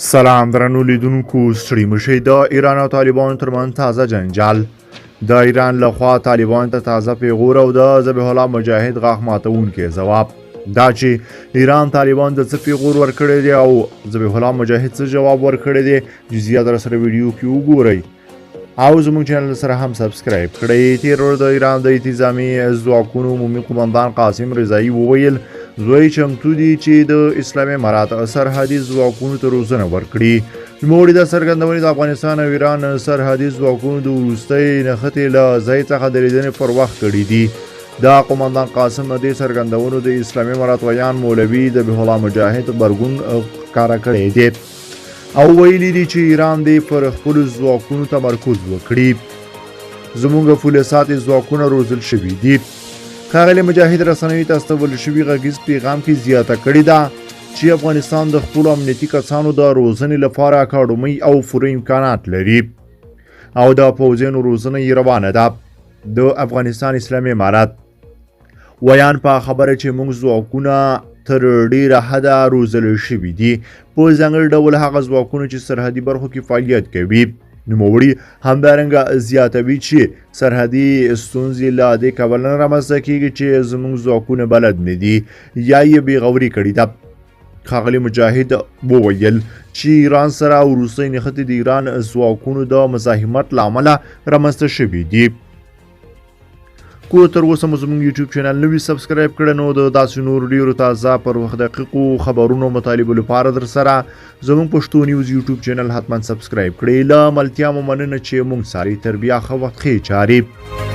سلام درنو لیدونکو، ستړي مشي. د ایران او طالبانو ترمنځ تازه جنجال، د ایران لخوا طالبان ته تازه پیغور او د ذبیح الله مجاهد غاښ ماتونکی ځواب. دا چې ایران طالبان د څه پیغور ورکړی دی او ذبیح الله مجاهد څه جواب ورکړی دی، جزئیات در سره ویډیو کې وګورئ او زموږ چینل سره هم سبسکرایب کړئ. تېر ورځ د ایران د انتظامي ځواکونو عمومي قومندان قاسم رضایي وویل، دوی چمتو دي چې د اسلامي امارات سرحدي ځواکونو ته روزنه ورکړي. نوموړي دا څرګندونې د افغانستان او ایران سرحدي ځواکونو د وروستۍ نښتې له ځای څخه د لیدنې پر وخت کړې دي. دا قومندان قاسم دې څرګندونو د اسلامي امارات ویاند مولوي ذبیح الله مجاهد غبرګون ښکاره کړی دی او ویلي دي چې ایران دې پر خپلو ځواکونو تمرکز وکړي، زموږ پوله ساتي ځواکونه روزل شوي دي. ښاغلي مجاهد رسنیو ته استول شوي غږیز پیغام کې زیاته کړې ده چې افغانستان د خپلو امنیتي کسانو د روزنې لپاره اکاډمۍ او پوره امکانات لري او د پوځیانو روزنه یې روانه ده. د افغانستان اسلامي امارت ویان په خبره چې موږ ځواکونه تر ډیره حده روزل شوي دي، په ځانګړي ډول هغه ځواکونه چې سرحدي برخو کې فعالیت کوي. نوموړي همدارنګه زیاتوي چې سرحدي ستونزې له دې کبله نه رامنځته کیږي چې زموږ ځواکونه بلد نه دي یا یې بېغوري کړې ده. ښاغلي مجاهد وویل چې ایران سره وروستۍ نښتې د ایران ځواکونو د مزاحمت له امله رامنځته شوې دي. کو تر اوسه مو زموږ یوټیوب چینل نه وي سبسکرایب کړی، نو د داسې نورو ډیرو تازه پر وخت دقیقو خبرونو مطالبو لپاره در سره زموږ پښتو نیوز یوټیوب چینل حتما سبسکرایب کړئ. له ملتیا مو مننه چې موږ ساري. تر بیا ښه وخت، ښې چارې.